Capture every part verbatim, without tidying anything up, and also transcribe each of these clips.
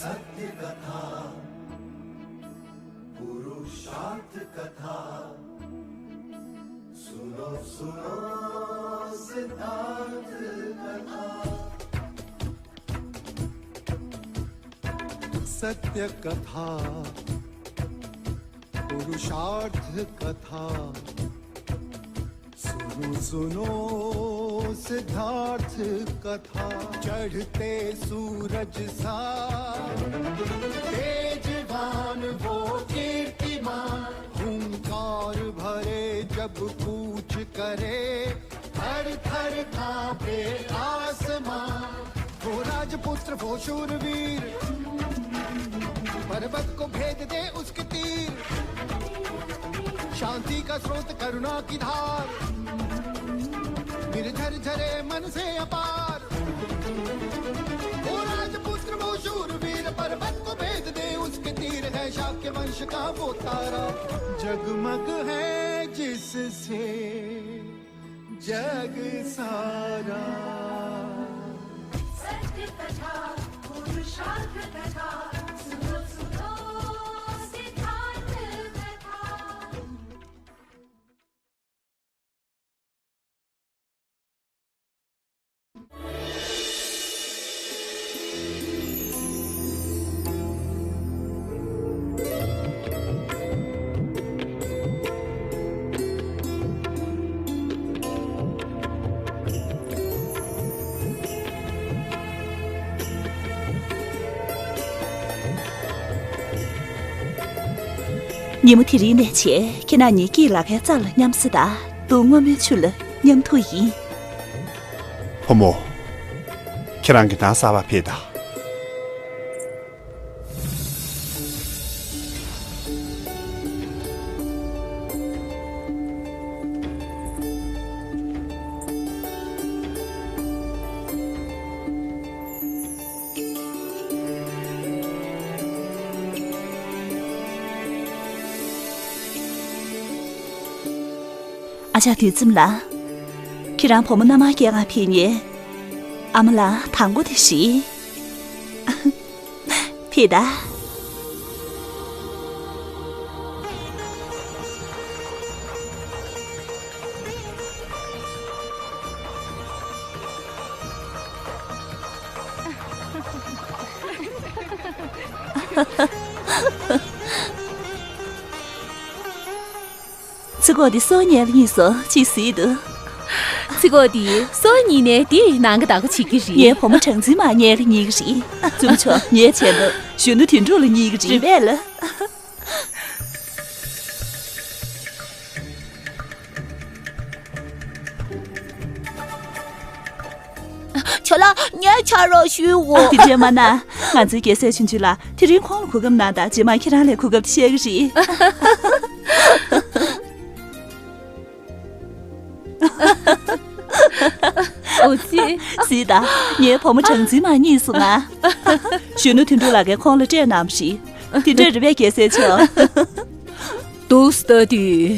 सत्य कथा, पुरुषार्थ कथा। सुनो, सुनो सिद्धार्थ कथा। सत्य कथा, पुरुषार्थ कथा। सुनो, सुनो सिद्धार्थ कथा। चढ़ते सूरज सा तेजवान वो कीर्तिमान, हुंकार भरे जब कूच करे, थर थर कांपे आसमां। वो राजपुत्र, वो शूरवीर, पर्वत को भेद दे उसके तीर। शांति का स्रोत, करुणा की धार, निर्झर झरे मन से अपार। वो राजपुत्र, वो शूरवीर, पर्वत को भेद दे उसके तीर। है शाक्य वंश का वो तारा, जगमग है जिससे जग सारा। सत्य कथा, पुरुषार्थ कथा, सुनो, सुनो सिद्धार्थ कथा। ཉིན་མོ་དེ་རིང་ནས་བྱས་ཁྱེད་རང་གཉིས་སྐྱིད་ལ་ཕའི་རྩ་ལ་མཉམ་བསྲེས་དང་། སྡུག་བསྔལ་མའི་ཆུ་ལ་མཉམ་འཐུང་ཡིན། བུ་མོ། ཁྱེད་རང་གི་ནང་གསར་པ་ཕེབས་དང་། ཨ་ཅག་དུས་ཙམ་ལ། ཁྱེད་རང་བུ་མོ་མནའ་མར་སྐྱེལ་གར་ཕེབས་མཁན། ཨ་མ་ལགས་དང་པོ་དེ་རེད། ཕེབས་དང་། ཚིག་གོ་འདི་སོ་ཉལ་གཉིས་སོ་ཅིག་ཟིག་འདུག་ཚིག་གོ་འདི་སོ་གཉིས་ནས་འདི་ནང་གི་བདག་པོ་བྱེད་ཀྱི་རེད། ངའི་བུ་མོ་གྲངས་འཛིན་མ་ཉལ་གཉིས་ཀྱི་རེད། བཙུན་མོ་མཆོག་ངའི་མཆན་ནོ་གཞོན་ནུ་དོན་གྲུབ་ལ་གཉིས་ཀྱི་རེད་པས་ལ། ཁྱོད་ལ་ངས་ཆ་རོགས་ཞུའོ། དེ་འདྲས་མ་གནང་། ང་ཚོའི་རྒྱལ་སྲས་ཆུང་ཆུང་ལགས་དེ་རིང་ཁོང་ལ་གོ་སྐབས་གནང་དང་། རྗེས་མ་ཁྱེད་རང་ལ་གོ་སྐབས་བཤད་ཀྱི་རེད། འོ་ཙི། གཟིགས་དང་། ངའི་བུ་མོ་གྲངས་འཛིན་མ་གཉིས་སོང་ང་། གཞོན་ནུ་དོན་གྲུབ་ལགས་ཀྱིས་ཁོང་ལ་སྤྲད་གནང་བ་རེད། དེ་འདྲས་རེད་པས་རྒྱལ་སྲས་མཆོག་འདུག་སེ་ལྟ་དུས།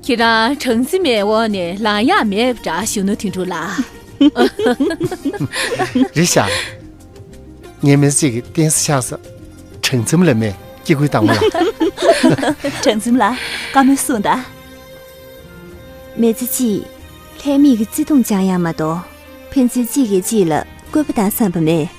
ཁྱེད་རང་གྲངས་འཛིན་མའི་འོག་ནས་ལངས་ཡག་མེད་པ་འདྲ། གཞོན་ནུ་དོན་གྲུབ་ལགས། རེད་ཤག་ངའི་མི་ཚེ་གཅིག་གི་རྟེན་གཞི་ཆགས་ས། གྲངས་འཛིན་མ་ལ་མེད། སྐྱེ་དགུའི་བདག་མོ་ལ། གྲངས་འཛིན་མ་ལགས་བཀའ་མོལ་གསུངས་དང་། མི་ཚེ་གཅིག་ལྷའི་མིག་གིས་བརྩི་མཐོང་བྱ་ཡག་མ་གཏོགས། ཕན་ཚུན་གཅིག་གིས་གཅིག་ལ་བསྐོས་པ་བཏང་བསམ་པ་མེད།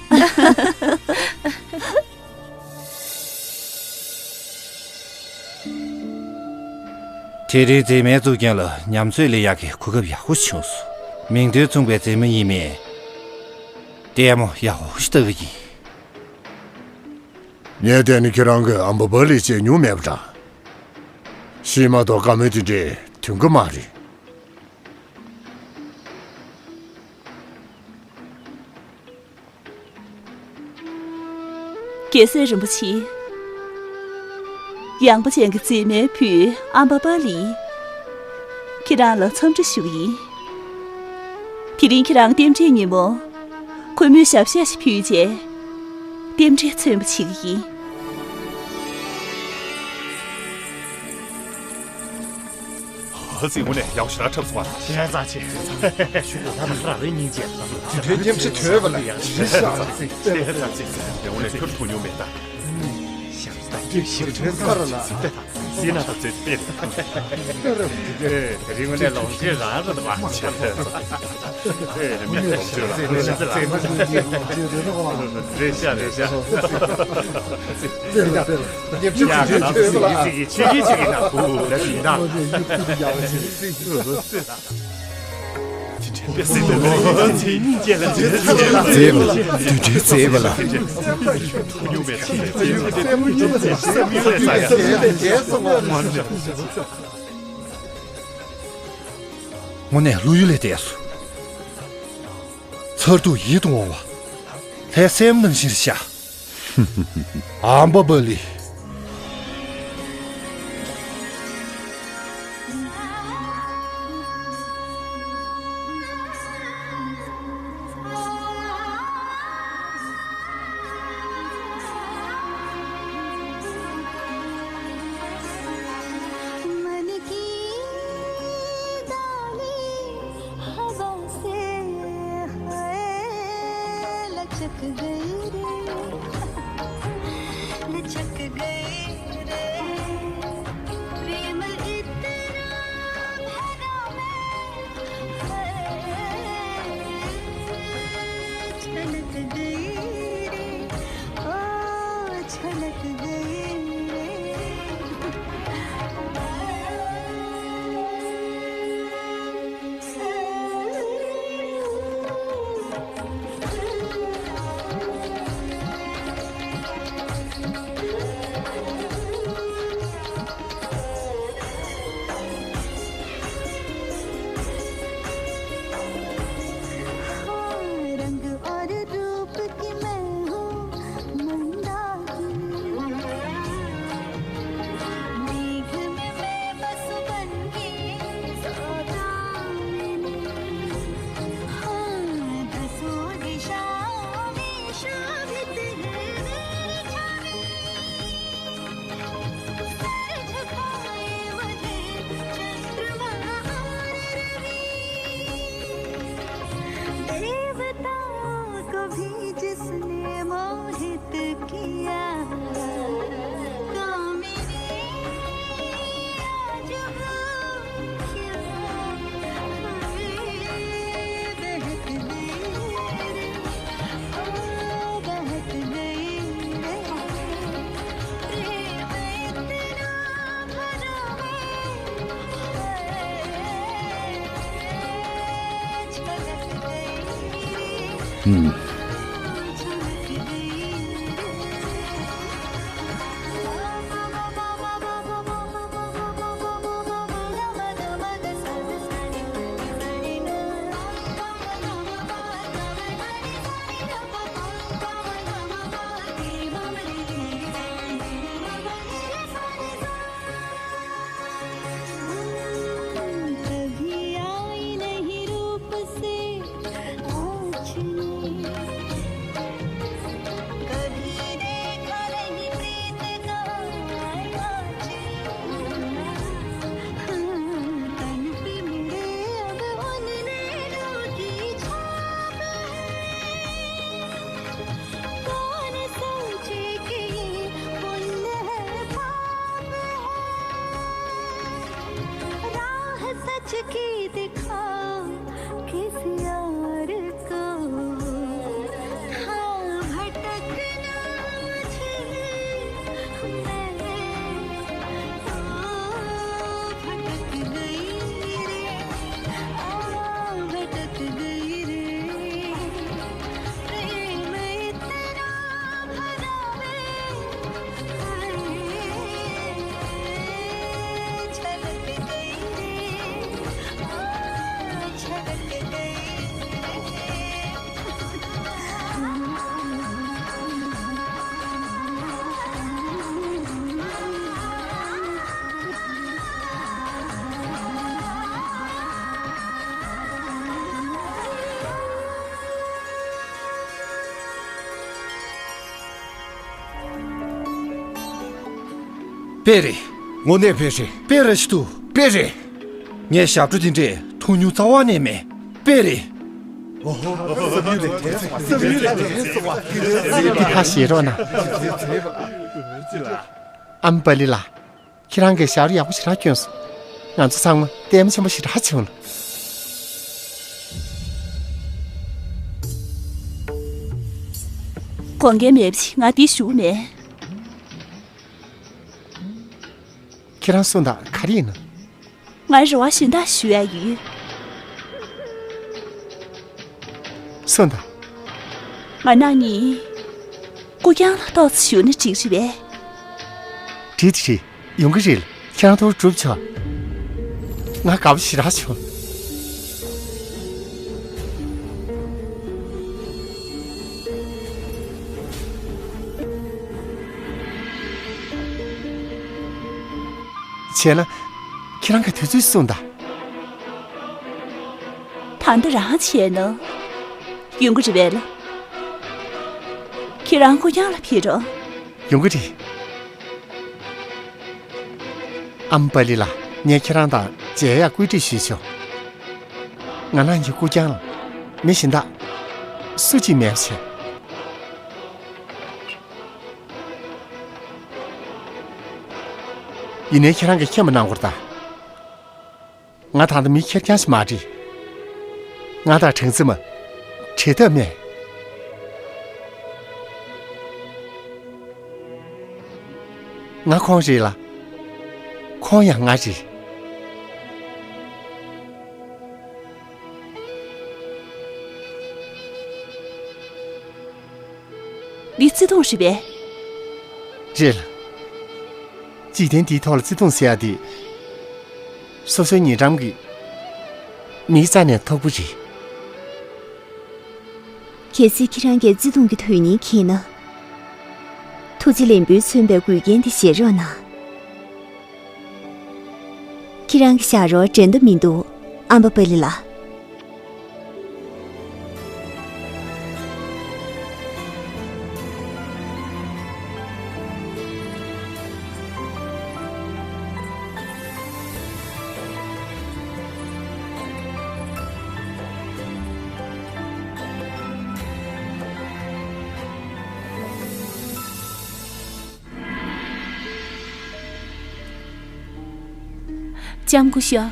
དེ་རིང་མཛེས་མའི་གཙུག་རྒྱན་ལ་ཉམས་ཚོད་ལེན་ཡག་གི་གོ་སྐབས་ཡག་པོ་བྱུང་སོང་། མིང་དོན་མཚུངས་པའི་མཛེས་མ་ཡིན་མིན། ལྟད་མོ་ཡག་པོ་ཞིག་ལྟ་གི་ཡིན། ངས་བལྟས་ན་ཁྱེད་རང་གིས་ཨམ་བ་པ་ལི་བྱས་མྱོང་མེད་པ་འདྲ། ཤེས་མ་གཏོགས་བཀའ་མོལ་དེ་འདྲས་འདོན་གི་མ་རེད། རྒྱལ་སྲས་རིན་པོ་ཆེ། ཡངས་པ་ཅན་གྱི་མཛེས་མའི་བུ་ཨམ་བ་པ་ལི། ཁྱེད་རང་ལ་འཚམས་འདྲི་ཞུ་གི་ཡིན། དེ་རིང་ཁྱེད་རང་རྟེན་འབྲེལ་ཉིན་མོ། ཁོལ་མོའི་ཞབས་གཞས་ཤིག་ཕུལ་རྗེས། རྟེན་འབྲེལ་མཚོན་པ་བྱེད་ཀྱི་ཡིན། ད་གཟིགས། དངོས་གནས་ཡག་ཤོས་ར་འཁྲབ་སོང་བ། ཞེ་དྲག་ཆེ། ད་ནི་ར་རེ་སྙིང་རྗེ། དུས་དྲན་སྙེམས་ཆེ་ཐོས་པ་ལ་ཞེ་དྲག་ཆེ། དངོས་གནས་ཁྱོད་ཐུག་མྱོང་མེད་ད། ཞེ་དྲག་ཆེ། ཞེ་དྲག་ཆེ། ཟིན་ན་ད་ཚོད་དཔེ་རེད། དེ་རིང་དངོས་གནས་ལོངས་སྤྱོད་རང་རེད་པ། ཨེ། མི་ལོངས་སྤྱོད་རང་རེད། རེད་ཤག་རེད་ཤག་ཡ་ང་ཚོ་ཡིན་གཅིག་གིས་ཆོས་གིས་གཅིག་ཡིན་ན་བུ་ལ་ཡིན་ན། མཛེས་པ། དུས་དྲན་མཛེས་པ་ལ། དངོས་གནས་ཀླུ་ཡུལ་ལས་འདས་སོང་། མཚར་སྡུག་ཡིད་དུ་འོང་བ། ལྷའི་སྲས་མོ་ནང་བཞིན་ཤ། ཨམ་བ་པ་ལི། हवा से हाय लचक गई रे, लचक गई रे। प्रेम इतना भरा मैं, हाय छलक गई रे, ओ छलक गई रे। हाँ, रंग और रूप की मैं हूँ मंदाकिनी। मेघ में मैं बस बन के सौदामिनी। हाँ, दसों दिशाओं में शोभित है मेरी छवि। सर झुकाए मुझे चंद्रमा और रवि। देवताओं को भी जिसने मोहित किया, कामिनी आज वो क्या बहक गई रे, ओ बहक गई रे। प्रेम इतना भरा मैं, हाय छलक गई रे। हम्म। कभी आई नहीं रूप से आज ये, कभी देखा नहीं प्रीत का आयाज ये। हाँ, तन पे मेरे अब उन नैनों की छाप है। कौन सोचे कि ये पुण्य है, पाप है। राह सच की दिखा किसी और को। हाँ, भटकना मुझे मैं, ओ, भटक गई रे, ओ, भटक गई रे। प्रेम इतना भरा रे, हाय, छलक गई रे, ओ, छलक गई रे। དཔེ་རེད། དངོས་གནས་དཔེ་རེད། དཔེ་རེད་ཞུ། དཔེ་རེད། ངས་ཞབས་བྲོ་དེ་འདྲས་མཐོང་མྱོང་རྩ་བ་ནས་མེད། དཔེ་རེད། འདི་ཕར་བཞེས་རོགས་གནང་། ཨམ་པ་ལི་ལགས། ཁྱེད་རང་གིས་ཞབས་བྲོ་ཡག་པོ་ཞེ་དྲག་བསྐྱོན་སོང་། ང་ཚོ་ཚང་མ་ལྟད་མོ་ཆེན་པོ་ཞེ་དྲག་བྱུང་ལ། དགོངས་འགལ་མེད་པ་ཞིག་ང་འདིར་བཞུགས་མེད། ཁྱེད་རང་གསུངས་དང་ག་རེ་ཡིན་ནམ། ང་རེ་བ་གཞན་དག་ཞུ་ཡ་ཡོད། གསུངས་དང་། ང་རང་གཉིས་སྐུ་རྐྱང་ལ་ཏོག་ཙམ་བཞུགས་ན་འགྲིག་རེད་པས། འགྲིག་འགྲིག་ཡོང་གི་རེད། ཁྱེད་རང་ཐུགས་སྒྲུབ་ཆོག་ང་དགའ་པོ་ཞེ་དྲག་བྱུང་། བྱས་ན། ཁྱེད་རང་གི་དུས་ཚོད་གསུངས་དང་། ད་ལྟ་རང་བྱས་ན་ཡོང་གི་རེད་པས་ལགས། ཁྱེད་རང་སྐུ་རྐྱང་ལ་ཕེབས་རོགས། ཡོང་གི་རེད། ཨམ་པ་ལི་ལགས། ངས་ཁྱེད་རང་དང་མཇལ་ཡག་བཀོད་སྒྲིག་ཞུས་ཆོག་ང་རང་གི་སྐུ་རྐྱང་ལ་མི་གཞན་དག་སུ་གཅིག་མེད་པ་བྱས། ཡིན་ནའི་ཁྱེད་རང་གིས་མཁྱེན་པ་གནང་དགོས་རེད་ད། ང་ད་ལྟ་མི་ཁེར་རྐྱང་ཞིག་མ་རེད། ང་དང་སྦྲང་རྩི་མ། བྲལ་ཐབས་མེད། ང་ཁོང་རེད་ལ། ཁོང་ཡང་ང་རེད། འདི་བརྩེ་དུང་རེད་པས། རེད་ལ། འཇིག་རྟེན་འདིའི་ཐོག་ལ་བརྩེ་དུང་ཟེར་ཡ་དེ། སོ་སོའི་ཉེ་འགྲམ་གྱི་མིའི་རྩ་ནས་མཐོ་པོ་རེད། གལ་སྲིད་ཁྱེད་རང་གིས་བརྩེ་དུང་གི་དོན་སྙིང་མཁྱེན་ན། ཐུགས་རྗེ་ལན་བུས་མཚོན་པའི་མགུལ་རྒྱན་འདི་བཞེས་རོགས་གནང་། ཁྱེད་རང་གི་ཞབས་བྲོ་འགྲན་ཟླ་མི་འདུག་ཨམ་བ་པ་ལི་ལགས། ལྕམ་སྐུ་ཞབས།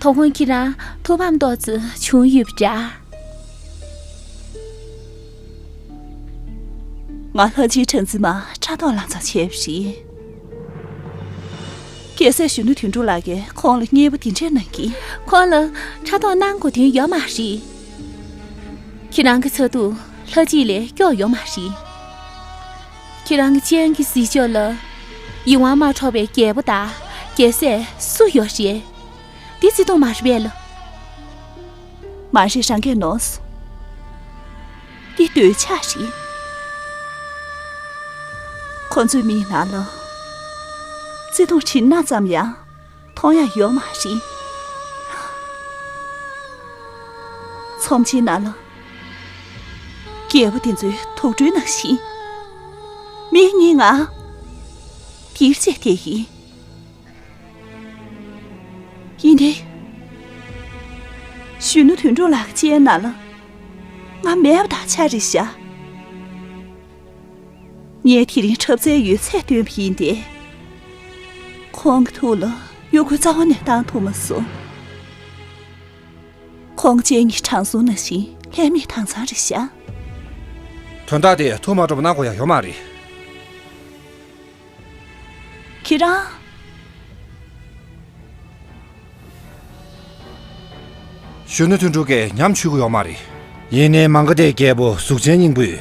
དོ་དགོང་ཁྱེད་རང་ཐུགས་ཕམ་ཏོག་ཙམ་བྱུང་ཡོད་པ་འདྲ། ང་ལྷ་རྗེའི་སྦྲང་རྩི་མ་ཕྲག་དོག་ལངས་ཙམ་བྱས་པ་རེད། རྒྱལ་སྲས་གཞོན་ནུ་དོན་གྲུབ་ལགས་ཀྱིས་ཁོང་ལ་མཉེས་པོ་དེ་འདྲས་གནང་གིས། ཁོང་ལ་ཕྲག་དོག་གནང་དགོས་དོན་ཡོད་མ་རེད། ཁྱེད་རང་གི་ཚ་གདུང་ལྷ་རྗེ་ལས་སྐྱོ་ཡོད་མ་རེད། ཁྱེད་རང་གི་སྤྱན་གྱི་གཟི་མཆོག་ལ་ཡིད་དབང་མ་འཕྲོག་པའི་རྒྱལ་པོ་དང་རྒྱལ་སྲས་སུ་ཡོད་རེད། འདི་བརྩེ་དུང་མ་རེད་པས་ལགས། མ་རེད། རང་གིས་ནོར་སོང་། འདི་འདོད་ཆགས་རེད། ཁོ་ཚོའི་མིག་ནང་ལ་བརྩེ་དུང་དྲི་སྣ་ཙམ་ཡང་མཐོང་ཡ་ཡོད་མ་རེད། ཚོམས་ཆེན་ནང་ལ་རྒྱལ་པོ་དེ་ཚོའི་དུག་སྦྲུལ་ནང་བཞིན། མིག་གཉིས་ང་འདིར་བྱས་བསྡད་ཡིན། ཡིན་ཏེ། གཞོན་ནུ་དོན་གྲུབ་ལགས་ཀྱི་སྤྱན་ནང་ལ་ང་མེད་པ་དང་ཆ་རེད་ཤག་ངས་དེ་རིང་འཁྲབ་རྩལ་ཡོད་ཚད་སྟོན་པ་ཡིན་ཏེ། ཁོང་གི་ཐུགས་ལ་གཡོ་འགུལ་རྩ་བ་ནས་བཏང་ཐུབ་མ་སོང་། ཁོང་གི་སྤྱན་གཉིས་དྲང་སྲོང་ནང་བཞིན་ལྷད་མེད་དྭངས་གཙང་རེད་ཤག་དོན་དག་དེ་ཐུགས་མ་སྤྲོ་བ་གནང་དགོས་ཡ་ཡོད་མ་རེད། ཁྱེད་རང་། གཞོན་ནུ་དོན་གྲུབ་ཀྱིས་ཉམས་ཆུང་གི་ཡོད་མ་རེད། ཡིན་ནའི་མང་ག་དེ་རྒྱལ་པོ་གཟུགས་ཅན་སྙིང་པོས་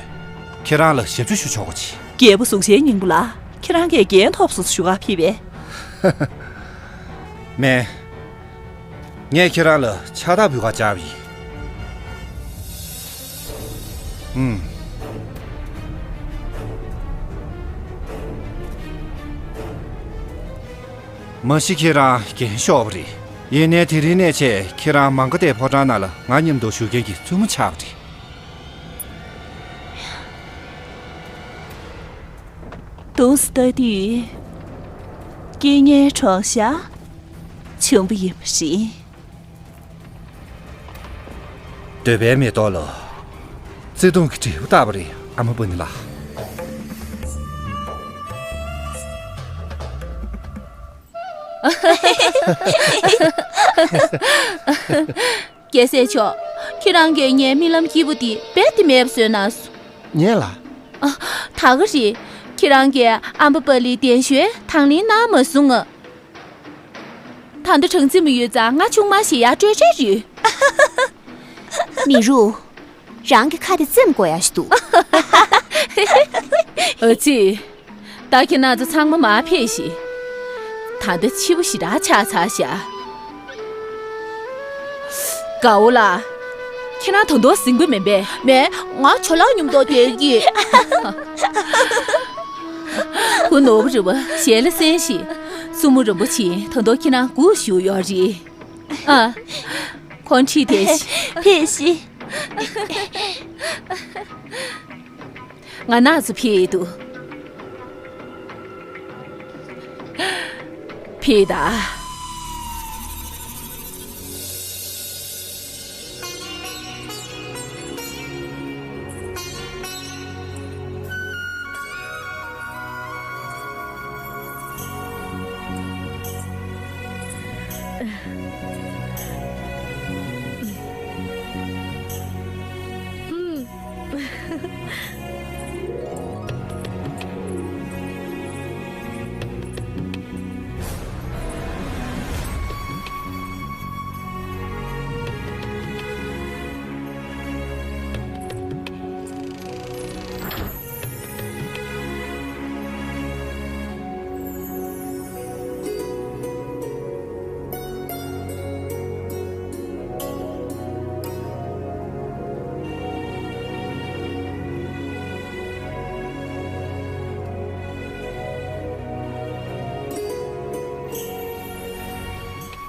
ཁྱེད་རང་ལ་ཞབས་ཕྱི་ཞུ་ཆོག་གོ་ཆེ། རྒྱལ་པོ་གཟུགས་ཅན་སྙིང་པོ་ལགས། ཁྱེད་རང་གིས་འགན་ཐོབ་སོང་ཞུ་ག་ཕེབས་པས། མེད། ངས་ཁྱེད་རང་ལ་ཕྱག་རྟགས་འབུལ་ག་བཅར་བ་ཡིན། ཨུམ། མ་གཞི་ཁྱེད་རང་རྒན་ཤོས་རེད། ཡིན་ནའི་དེ་རིང་ནས་བྱས་ཁྱེད་རང་མང་ག་དེ་ཕོ་བྲང་ནང་ལ་ང་མཉམ་དུ་བཞུགས་མཁན་གྱི་བཙུན་མོ་ཆགས་པ་རེད། འདུག་སེ་ལྟ་དུས། སྐད་ངན་གྲོགས་ཤག་བྱུང་བ་ཡིན་པ་རེད། འདོད་པའི་མེ་ཏོག་ལོ། བརྩེ་དུང་གི་འབྲས་བུ་ལྟ་བུ་རེད། ཨ་མ་པ་ནི་ལགས། རྒྱལ་སྲས་མཆོག་ཁྱེད་རང་གིས་ངའི་རྨི་ལམ་སྐྱིད་པོ་དེ་རྦད་དེ་མེད་པ་བཟོས་གནང་སོང་། ངས་ལ། ཨ། ད་ག་རེད། ཁྱེད་རང་གིས་ཨམ་བྷ་པ་ལིའི་གདན་ཞུས་དང་ལེན་གནང་མ་སོང་ང་། ད་ལྟ་སྦྲང་རྩི་མ་ཡོད་ཙང་ང་ཆུང་མ་ཞིག་ཡར་སྤྲོད་འཆར་ཡོད། མི་རུ། རང་གི་ཁ་དེ་བཙེམ་དགོས་ཡ་ཞིག་འདུག་ཨ་ཙི། ད་ཁྱེད་རང་ཚོ་ཚང་མ་མར་ཕེབས་ཤིག་ད་ལྟ་འཕྱི་པོ་ཞེ་དྲག་ཆགས་ཚར་ཤག་དགའ་བོ་ལགས། ཁྱེད་རང་ད་དུང་ཟིན་གྱི་མིན་པས། མེད། ང་ཇོ་ལགས་མཉམ་དུ་སྡོད་ཀྱི། ཁོ་ནོར་བུ་རི་བ་ཞལ་ལ་གསན་ཞིག་སྲུ་མོ་རིན་པོ་ཆེ་ད་དུང་ཁྱེད་རང་སྒུག་བཞུགས་ཡོད་རེད། ཨ། ཁོང་ཁྲིད་དེ་ཤི། ཕེབས་ཤིག་ང་ནག་ཚོ་ཕེབས་འདུག་ཕེབས་ད།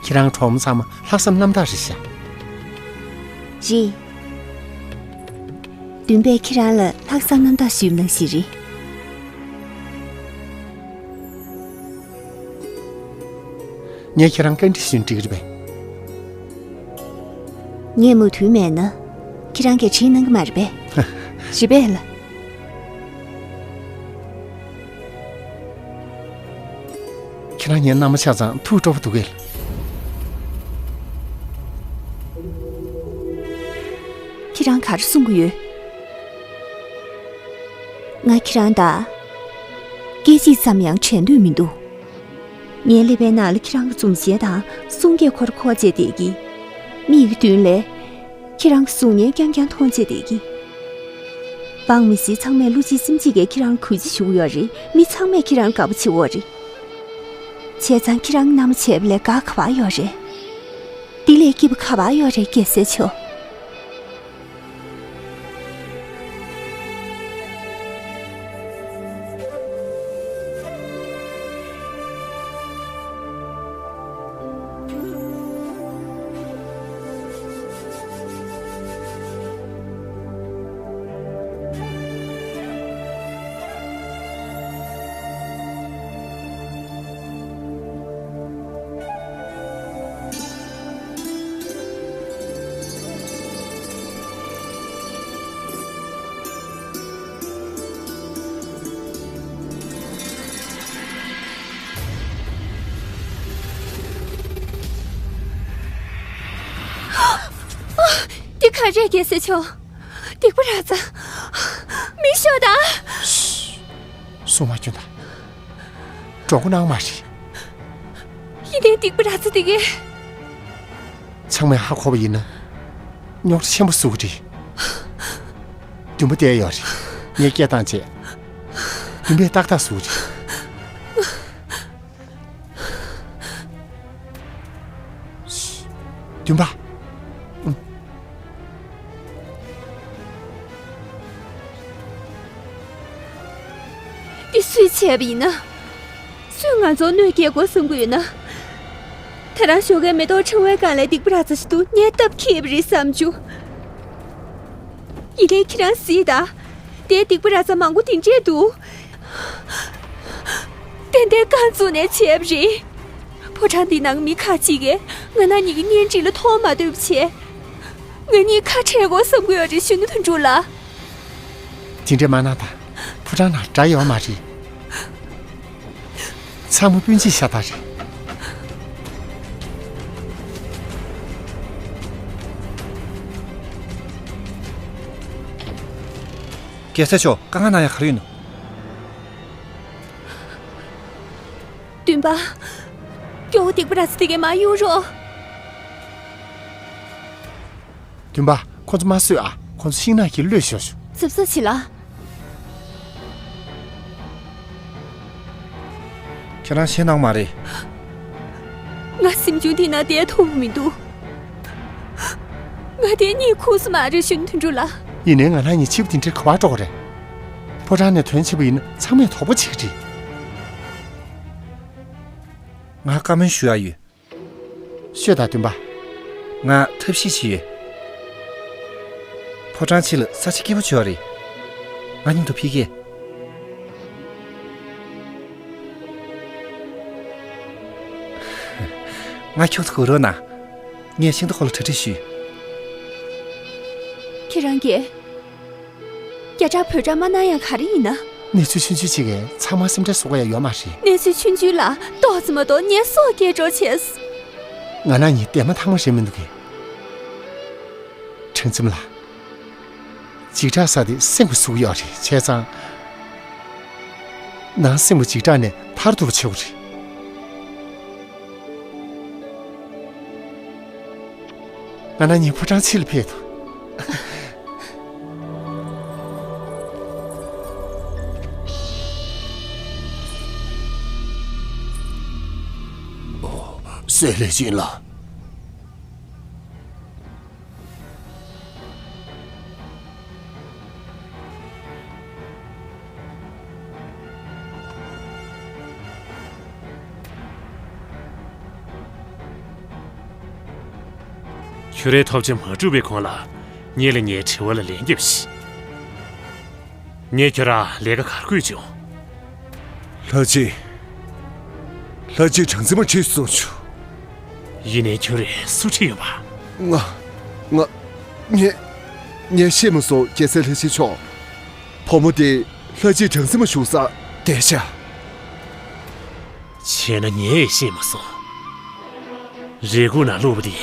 ཁྱེད་རང་གྲོགས་མོ་ཚང་མ་ལྷག་བསམ་རྣམ་དག་རེད་ཤག་རེད། བདུན་པས་ཁྱེད་རང་ལ་ལྷག་བསམ་རྣམ་དག་ཞུས་པ་ནང་བཞིན་རེད། ངས་ཁྱེད་རང་བཀའ་འདྲི་ཞུས་ན་འགྲིག་གི་རེད་པས། ངས་མོས་མཐུན་མེད་ན། ཁྱེད་རང་གིས་དྲིས་གནང་གི་མ་རེད་པས། རེད་པས་ལགས། ཁྱེད་རང་ངའི་མནའ་མ་ཆགས་ཙང་ཐུགས་སྤྲོ་པོ་འདུག་གས། ཁྱེད་རང་ག་རེ་གསུང་གི་ཡོད། ང་ཁྱེད་རང་དང་སྐད་ཅིག་ཙམ་ཡང་བྲལ་འདོད་མི་འདུག་ངའི་ཀླད་པའི་ནང་ལ་ཁྱེད་རང་གི་འཛུམ་ཞལ་དང་གསུང་སྐད་ཁོ་ར་ཁོ་བྱས་བསྡད་ཀྱི། མིག་གི་མདུན་ལས་ཁྱེད་རང་གི་གཟུགས་བརྙན་རྐྱང་རྐྱང་མཐོང་བྱས་བསྡད་ཀྱི། འབངས་མི་སེར་ཚང་མས་བློ་གཅིག་སེམས་གཅིག་གིས་ཁྱེད་རང་གུས་བརྩི་ཞུ་གི་ཡོད་རེད། མི་ཚང་མས་ཁྱེད་རང་དགའ་པོ་བྱེད་ཀྱི་ཡོད་རེད། བྱས་ཙང་ཁྱེད་རང་གི་མནའ་མ་བྱས་པ་ལས་དགའ་ག་པར་ཡོད་རེད། འདི་ལས་སྐྱིད་པ་ག་པར་ཡོད་རེད། རྒྱལ་སྲས་མཆོག་འདི་ག་རེད། རྒྱལ་སྲས་མཆོག་སྡིག་པ་ར་ཙ། མི་ཤོག་དང་། སུ་མ་སྐྱོན་དང་། འགྲོ་མགོ་གནང་མ་རེད། ཡིན་ནའི་སྡིག་པ་ར་ཙ་དེ་གས། ཚང་མས་ཧ་གོ་བ་ཡིན་ན། རྙོག་དྲ་ཆེན་པོ་བཟོ་གི་རེད། འདུན་པ་བསྡད་ཡོད་རེད། ངས་སྐད་བཏང་བྱས། འདུན་པས་ཏག་ཏག་བཟོ་གི་རེད། འདུན་པ། འདི་སུས་བྱས་པ་ཡིན་ན། སུས་ང་ཚོར་གནོད་སྐྱེལ་དགོས་བསམ་གྱི་ཡོད་ན། དེ་རིང་ཞོགས་ཀས་མེ་ཏོག་ཕྲེང་བའི་སྒང་ལ་སྡིག་པ་ར་ཙ་ཞིག་འདུག་ངས་སྟབས་འཁེལ་བ་རེད་བསམ་བྱུང་། ཡིན་ནའི་ཁྱེད་རང་གཟིགས་དང་། དེའི་སྡིག་པ་ར་ཙ་མང་པོ་དེ་འདྲས་འདུག་ཏན་ཏན་རྐང་བཙུགས་ནས་བྱས་པ་རེད། ཕོ་བྲང་འདི་ནང་མི་ཁག་ཅིག་གིས་ང་རང་གཉིས་ཀྱི་གཉེན་སྒྲིག་ལ་མཐོང་མ་ཐུབ་པ་བྱས། ང་གཉིས་ཁ་བྲལ་དགོས་བསམ་གྱི་ཡོད་རེད་གཞོན་ནུ་དོན་གྲུབ་ལགས། དེ་འདྲ་མ་གནང་དང་། ཕོ་བྲང་ནང་དགྲ་ཡོད་མ་རེད། ཚང་མ་སྤུན་མཆེད་ཤ་སྟག་རེད། རྒྱལ་སྲས་མཆོག་དཀའ་ངལ་གནང་ཡ་ག་རེ་ཡོད་ནོ། བདུན་པ། སྐྱོ་བོ་སྡིག་པ་ར་ཚ་དེ་གས་མ་གཡུག་རོགས། བདུན་པ། ཁོ་ཚོ་མ་གསོད་ཨ། ཁོ་ཚོ་ཤིང་ནགས་ཀྱི་གློད་ཤོག་ཤོག། ཙིག་ཙིག་བྱེད་ལ། ཁྱེད་རང་ཤེས་ནང་མ་རེད། ང་གཟིམ་ཆུང་འདི་ན་བསྡད་ཐུབ་མི་འདུག། ང་དེ་གཉིད་ཁུག་ས་མ་རེད་གཞོན་ནུ་དོན་གྲུབ་ལགས། ཡིན་ནའི་ང་རང་གཉིས་ཕྱི་པོ་དེ་འདྲའི་ག་པར་འགྲོ་གི་རེད། ཕོ་བྲང་ནས་ཐོན་ཕྱིན་པ་ཡིན་ན་ཚང་མས་དོགས་པ་བྱེད་ཀྱི་རེད། ང་བཀའ་མོལ་ཞུ་ཡ་ཡོད། ཤོད་དང་བདུན་པ། ང་ཐབས་ཤེས་བྱེད་ཡོད། ཕོ་བྲང་ཕྱི་ལ་ས་ཆ་སྐྱིད་པོ་བྱོས་རེད། ང་མཉམ་དུ་ཕེབས་ཀྱིས། ང་ཁྱོད་ཚོ་གོ་རོགས་གནང་། ངས་ཤིང་རྟ་ཁོ་ལ་གྲ་སྒྲིག་ཞུས། ཁྱེད་རང་གིས། རྒྱ་གྲགས་བོད་གྲགས་མ་གནང་ཡ་ག་རེ་ཡིན་ན། གནས་ཚུལ་ཆུང་ཆུང་ཅིག་གིས་ཚང་མ་སེམས་ཁྲལ་བཟོ་དགོས་ཡ་ཡོད་མ་རེད། གནས་ཚུལ་ཆུང་ཆུང་ལ་ཏོག་ཙམ་མ་གཏོགས་ངས་སྲོག་སྐྱེལ་འགྲོ་བྱས། ང་རང་གཉིས་ལྡན་མ་ཐང་མ་རེད་མི་འདུག་གས། དྲང་ཙམ་ལ། འཇིགས་སྐྲག་ཟ་དེ་སེམས་ཀྱི་ཟུག་ཡོད་རེད་བྱས་ཙང་། ནང་སེམས་ཀྱི་འཇིགས་སྐྲག་ནས་ཐར་ཐུབ་པ་བྱེད་དགོས་རེད། ང་རང་གཉིས་ཕོ་བྲང་ཕྱི་ལ་ཕེབས་དང་། ཨོ། སྲས་ལྷས་བྱིན་ལགས། ཁྱོད་རའི་ཐོབ་ཆ་མ་གྲུབ་པའི་གོང་ལ། ངེད་ལ་ངའི་དྲི་བ་ལ་ལན་རྒྱབ་ཤིག། ངས་ཁྱོད་རང་ལས་ཀ་ག་རེ་བསྐོས་བྱུང་། ལྷ་རྗེ། ལྷ་རྗེ་གྲངས་འཛིན་མ་ཁྲིད་སོང་བྱུང་། ཡིན་ནའི་ཁྱོད་རས་སུ་ཁྲིད་ཡོད་པ། ང་། ང་། ངས། ངས་ཤེས་མ་སོང་རྒྱལ་སྲས་ལྷ་རྗེ་མཆོག། བུ་མོ་དེ་ལྷ་རྗེ་གྲངས་འཛིན་མ་བཞུགས་སར་བསྡད་ཤག། བྱས་ན་ངས་ཤེས་མ་སོང་། རེ་སྒུག་ནང་བླུགས་པ་དེ་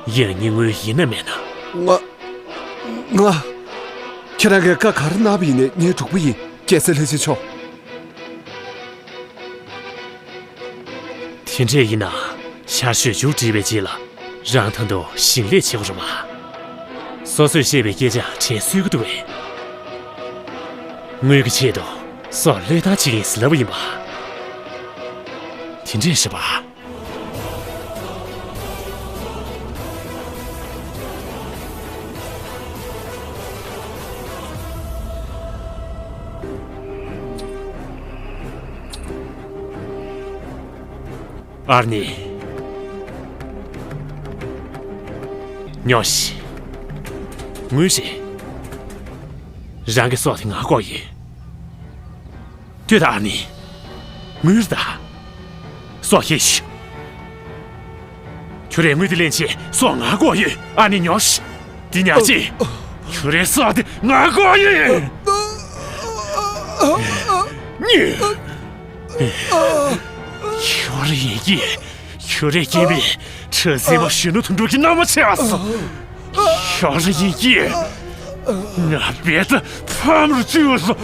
ཡང་སྙིང་དངོས་ཡིན་ན་མེད་ན། ང་། ང་། ཁྱེད་རང་གིས་བཀའ་ག་རེ་གནང་བ་ཡིན་ནའི་ངས་སྒྲུབ་པ་ཡིན་རྒྱལ་སྲས་ལྷ་རྗེ་མཆོག། དེ་འདྲས་ཡིན་ན་ཤར་ཕྱོགས་མཇུག་བསྒྲིལ་བའི་རྗེས་ལ་རང་ད་དུང་ཞིང་ལས་བྱེད་དགོས་རེད་པ། སོ་སོས་བཤད་པའི་སྐད་ཆ་དྲན་གསོས་ཀྱི་འདུག་པས། དངུལ་གྱི་ཆེད་དུ་སྲོག་བློས་བཏང་བྱེད་ཀྱི་ཡིན་ཟེར་ལབ་པ་ཡིན་པ། དེ་འདྲས་རེད་པ། ཨར་ནི། ཉོ་ཤི། ངུས་ཤི། རང་གི་སྲོག་དེ་ང་དགོས་ཡོད། ལྟོས་དང་ཨ་ནི། ངུས་ད། སྲོག་ཤེས་ཤིག། ཁྱོད་རས་དངུལ་དེ་ལེན་ཆེད་སྲོག་ང་དགོས་ཡོད། ཨ་ནི་ཉོ་ཤིག། དེ་ཉག་ཅིག། ཁྱོད་རས་སྲོག་དེ་ང་དགོས་ཡོད། ཁྱོད་རེ་ཡིན་གྱི། ཁྱོད་རེ་སྐྱེས་པའི་ཁྲི་ཟིན་མ་གཞོན་ནུ་དོན་གྲུབ་ཀྱི་མནའ་མ་བྱས་པ་སོ། ཁྱོད་རེ་ཡིན་གྱི། ང་རྦད་དེ་ཕམ་རུ་བཅུག་སོང་།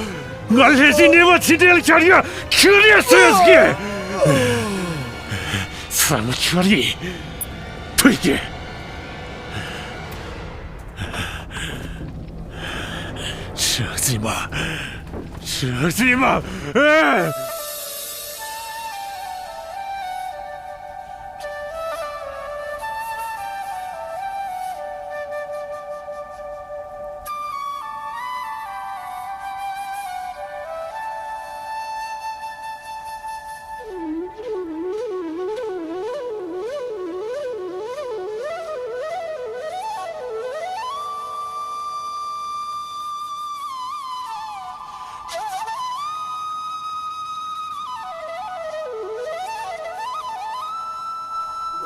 ང་ལྷས་སྦྱིན་ནས་མ་ཕྱི་འབྲེལ་བྱར་ཡོད་ཁྱོད་རེ་སོས་ཀྱི། ཚང་མ་ཁྱོད་རེ་ཐུག་གི། ཁྲི་ཟིན་མ། ཁྲི་ཟིན་མ། ཨེ།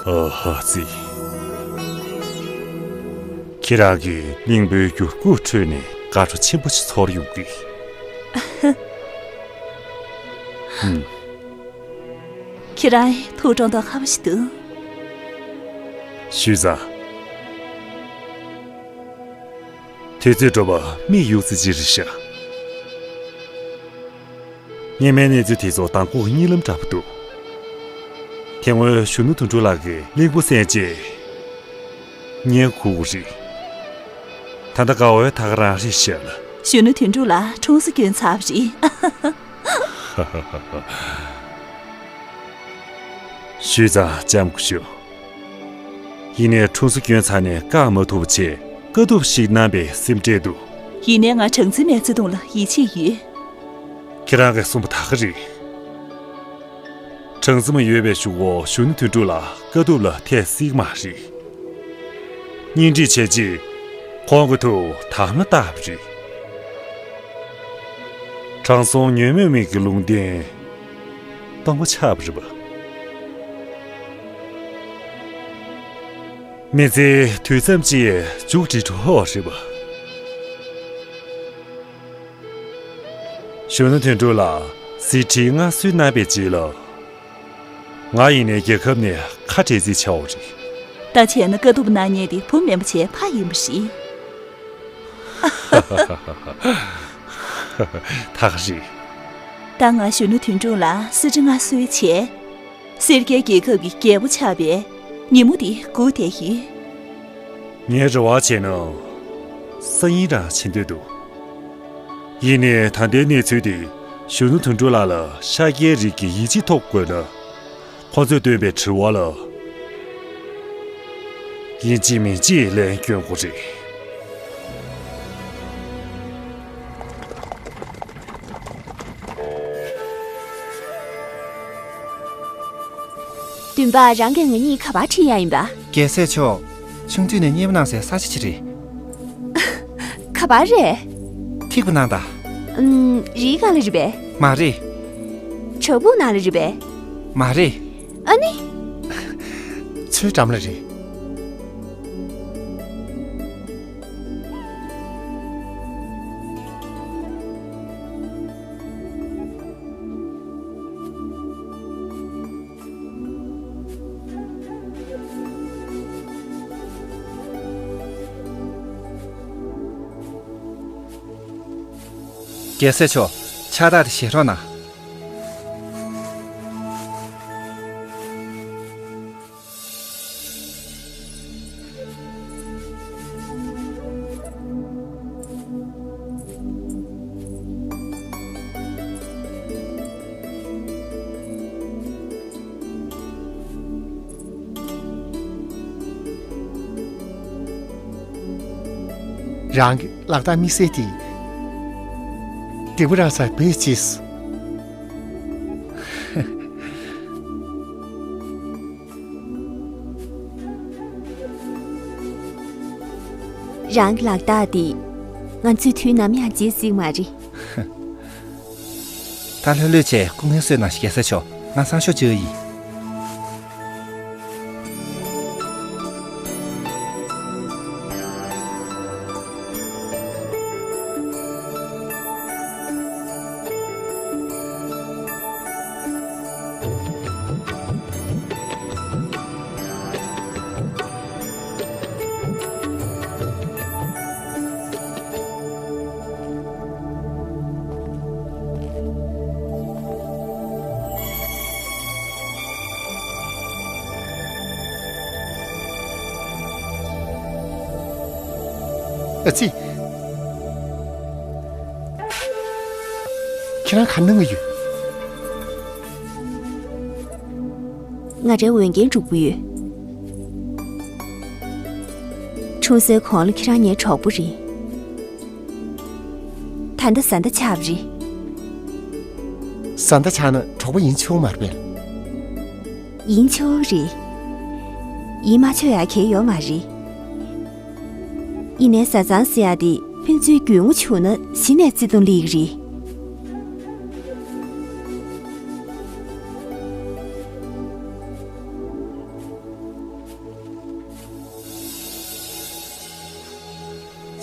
ཨ་ཧ་ཙི། ཁྱེད་རང་གིས་གླིང་བུའི་འགྱུར་ཁུག་ཁྲོད་ནས་དགའ་སྤྲོ་ཆེན་པོ་ཞིག་ཚོར་ཡོང་གི། ཧུམ། ཁྱེད་རང་ཐུགས་དྲང་དང་ཁ་བ་ཞིག་འདུག་ཞུས་ཙང་། དུས་ཚོད་འགྲོ་བ་མིག་ཡུག་ཙམ་ཅིག་རེད་ཤག་སྔོན་མའི་གནས་ཚུལ་དེ་ཚོ་མདང་དགོང་གཉིད་ལམ་འདྲ་པོ་འདུག་དེ་སྔོན་གཞོན་ནུ་དོན་གྲུབ་ལགས་ཀྱིས་གླིང་བུ་གསན་རྗེས་བརྙན་བསྐུར་བ་རེད། ད་ལྟ་དགའ་བོའི་ཐག་རང་རེད་ཤག་ལ། གཞོན་ནུ་དོན་གྲུབ་ལགས་འཁྲུངས་ས་སྐྱོན་ཚར་བ་རེད། ཞུས་ཙང་ལྕམ་སྐུ་ཞབས། ཡིན་ནའི་འཁྲུངས་ས་སྐྱོན་ཚར་ནས་བཀག་མ་ཐུབ་པ་བྱས་དཀའ་སྡུག་ཞིག་གནང་པའི་སེམས་ཁྲལ་འདུག་ཡིན་ནའི་ང་གྲངས་འཛིན་མའི་བརྩེ་དུང་ལ་ཡིད་ཆེས་ཡོད། ཁྱེད་རང་གིས་གསུངས་པ་ད་ག་རེད། གྲངས་འཛིན་མ་ཡོད་པའི་གཞུག་གུ་གཞོན་ནུ་དོན་གྲུབ་ལགས་དཀའ་སྡུག་ལ་ཐེ་སྲིད་མ་རེད། གཉེན་སྒྲིག་བྱས་རྗེས་ཁོང་གི་ཐུགས་དམ་ལ་བཏགས་པ་རེད། དྲང་སྲོང་ཉོན་མོངས་མི་གི་ལུང་བསྟན་སྟོང་པ་ཆགས་པ་རེད་པ། མི་ཚེ་དུས་ཙམ་གཅིག་མཇུག་སྒྲིལ་འགྲོ་འོ་རེད་པ། གཞོན་ནུ་དོན་གྲུབ་ལགས་གཟི་བརྗིད་མངའ་གསོལ་གནང་བའི་རྗེས་ལ། ང་ཡིན་ནའི་རྒྱལ་ཁབ་ནས་ཁ་བྲལ་རྩིས་བྱའོ་རེད། ད་བྱས་ན་དཀའ་སྡུག་གནང་མཁན་དེ་བུ་མིན་པ་བྱས་ཕ་ཡིན་པ་རེད། ད་ག་རེད། ད་ང་གཞོན་ནུ་དོན་གྲུབ་ལགས་གསེར་ཁྲི་མངའ་གསོལ་བྱས། སེར་སྐྱའི་རྒྱལ་ཁབ་ཀྱི་རྒྱལ་པོ་ཆགས་པའི་ཉིན་མོ་དེ་སྒུག་བསྡད་ཡོད། ངའི་རེ་བ་བྱས་ན་སང་ཉིན་རང་བྱེད་འདོད་འདུག་ཡིན་ནའི་ད་ལྟའི་གནས་ཚུལ་དེ་གཞོན་ནུ་དོན་གྲུབ་ལགས་ལ་ཤཱཀྱའི་རིགས་ཀྱི་ཡིད་ཆེས་ཐོབ་དགོས་ན། ཁོ་ཚོས་བཏོན་པའི་དྲི་བ་ལ་ཡིན་གཅིག་མིན་གཅིག་ལན་སྐྱོན་དགོས་རེད། བདུན་པ། རང་གིས་ང་གཉིས་ག་པར་ཁྲིད་ཡ་ཡིན་པ། རྒྱལ་སྲས་མཆོག་ཆུང་དུས་ནས་མཉེས་པོ་གནང་སའི་ས་ཆ་ཅིག་རེད། ག་པར་རེད། ཐིགས་པ་ནང་དང་། ཨུམ། རིའི་སྒང་ལ་རེད་པས། མ་རེད། བྲག་ཕུག་ནང་ལ་རེད་པས། མ་རེད། ཨ་ནི། མཚོའི་འགྲམ་ལ་རེད། རྒྱལ་སྲས་མཆོག་ཕྱག་རྟགས་དེ་བཞེས་རོགས་གནང་། རང་གི་ལག་རྟགས་དམིགས་བསལ་དེ། སྡིག་པ་རང་སར་བེད་སྤྱད་སོང་། རང་གི་ལག་རྟགས་འདི་ང་ཚོས་དུས་ནམ་ཡང་བརྗེད་སྲིད་མ་རེད། ད་ལྷོད་ལྷོད་བྱས་སྐུ་ངལ་གསོས་གནང་ཞིག་རྒྱལ་སྲས་མཆོག་ང་སང་ཞོགས་བཅར་ཡིན། ཨ་ཙི། ཁྱེད་རང་ག་འདྲ་གནང་གི་ཡོད། ང་འདྲའི་འོས་འགན་སྒྲུབ་ཀྱི་ཡོད། འཁྲུངས་སའི་གོང་ལ་ཁྱེད་རང་ངའི་གྲོགས་པོ་རེད། ད་ལྟ་བཟའ་ཟླ་ཆགས་པ་རེད། བཟའ་ཟླ་ཆགས་ན་གྲོགས་པོ་ཡིན་ཆོག་མ་རེད་པས། ཡིན་ཆོག་རེད། ཡིན་མ་ཆོག་ཡ་གང་ཡོད་མ་རེད། ཡིན་ནའི་བཟའ་ཚང་ཟེར་ཡ་དེ་ཕན་ཚུན་རྒྱུས་མངའ་བྱུང་ན་གཞི་ནས་བརྩེ་དུང་སླེབས་ཀྱི་རེད།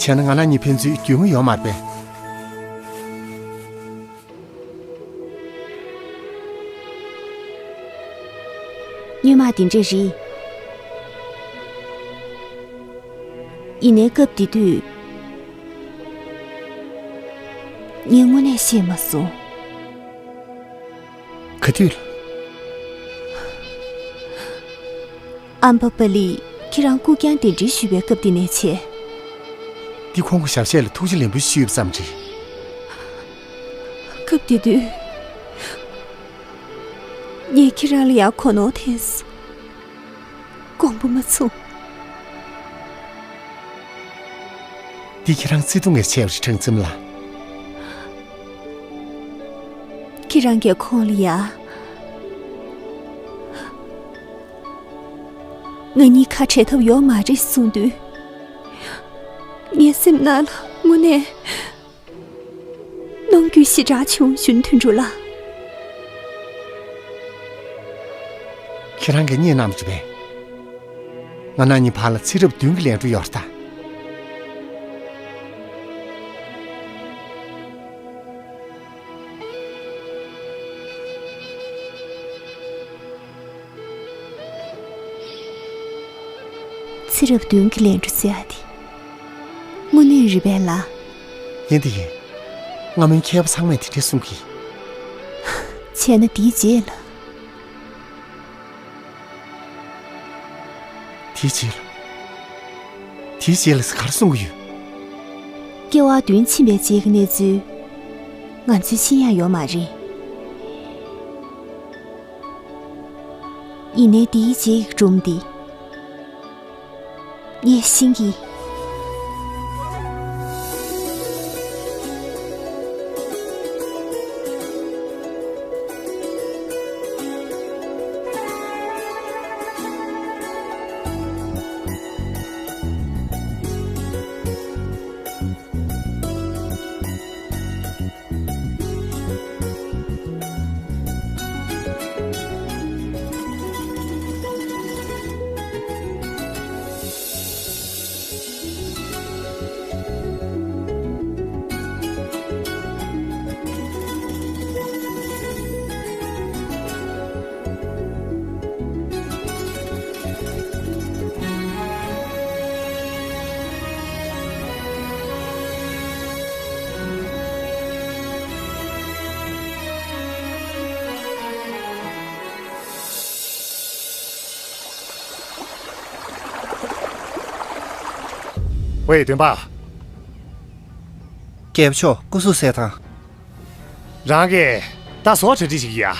བྱས་ན་ང་རང་གཉིས་ཕན་ཚུན་རྒྱུས་མངའ་ཡོད་མ་རེད་པས། སྔོན་མ་དེ་འདྲས་རེད། ཡིན་ནའི་སྐབས་དེ་དུས། ངས་དངོས་གནས་ཤེས་མ་སོང་། ག་དུས་ལ། ཨམ་བྷ་པ་ལིས་ཁྱེད་རང་སྐུ་རྐྱང་གདན་འདྲེན་ཞུས་པའི་སྐབས་དེ་ནས་བྱས། འདི་ཁོང་གི་ཞབས་གཞས་ལ་ཐུགས་རྗེ་ལེགས་འབུལ་ཞུས་པ་ཙམ་རེད། སྐབས་དེ་དུས། ངས་ཁྱེད་རང་ལ་ཡང་གོ་ནོར་ཐེབས་སོང་། དགོངས་པ་མ་ཚོམས། འདི་ཁྱེད་རང་བརྩེ་དུང་ངས་ཆེ་བར་ཁྲང་ཙེམ་ལ། ཁྱེད་རང་གིས་ཁོང་ལ་ཡ། ང་གཉིས་ཁ་བྲལ་ཐབས་ཡོད་མ་རེད་གསུངས་དུས། ངའི་སེམས་ནང་ལ་དངོས་གནས། གནོང་འགྱོད་ཞེ་དྲག་བྱུང་གཞོན་དོན་གྲུབ་ལགས། ཁྱེད་རང་གིས་རྙེད་གནང་བ་རེད་པས། ང་རང་གཉིས་བར་ལ་ཚེ་རབས་བདུན་གྱི་ལས་འཕྲོ་ཡོད་རེད་ད། ཚེ་རབས་བདུན་གྱི་ལས་འཕྲོ་ཟེར་ཡ་དེ་དངོས་གནས་རེད་པས་ལགས། ཡིན་དེ་ཡིན། སྔ་མོའི་མཁས་པ་ཚང་མས་དེ་འདྲས་གསུང་གི། བྱས་ན་དེའི་རྗེས་ལ། དེའི་རྗེས་ལ། དེའི་རྗེས་ལ་ཟེར་ག་རེ་གསུང་གི་ཡོད། སྐྱེ་བ་བདུན་ཕྱིན་པའི་རྗེས་ཀྱི་གནས་ཚུལ། ང་ཚོས་ཤེས་ཡ་ཡོད་མ་རེད། ཡིན་ནའི་དེའི་རྗེས་ཀྱི་སྒྲུང་འདི། ངས་ཤེས་ཀྱི། ཝེ། བདུན་པ། རྒྱལ་པོ་མཆོག་སྐུ་གཟུགས་གསལ་ཐང་། རང་གིས་ད་གཟོད་གྲ་སྒྲིག་བྱེད་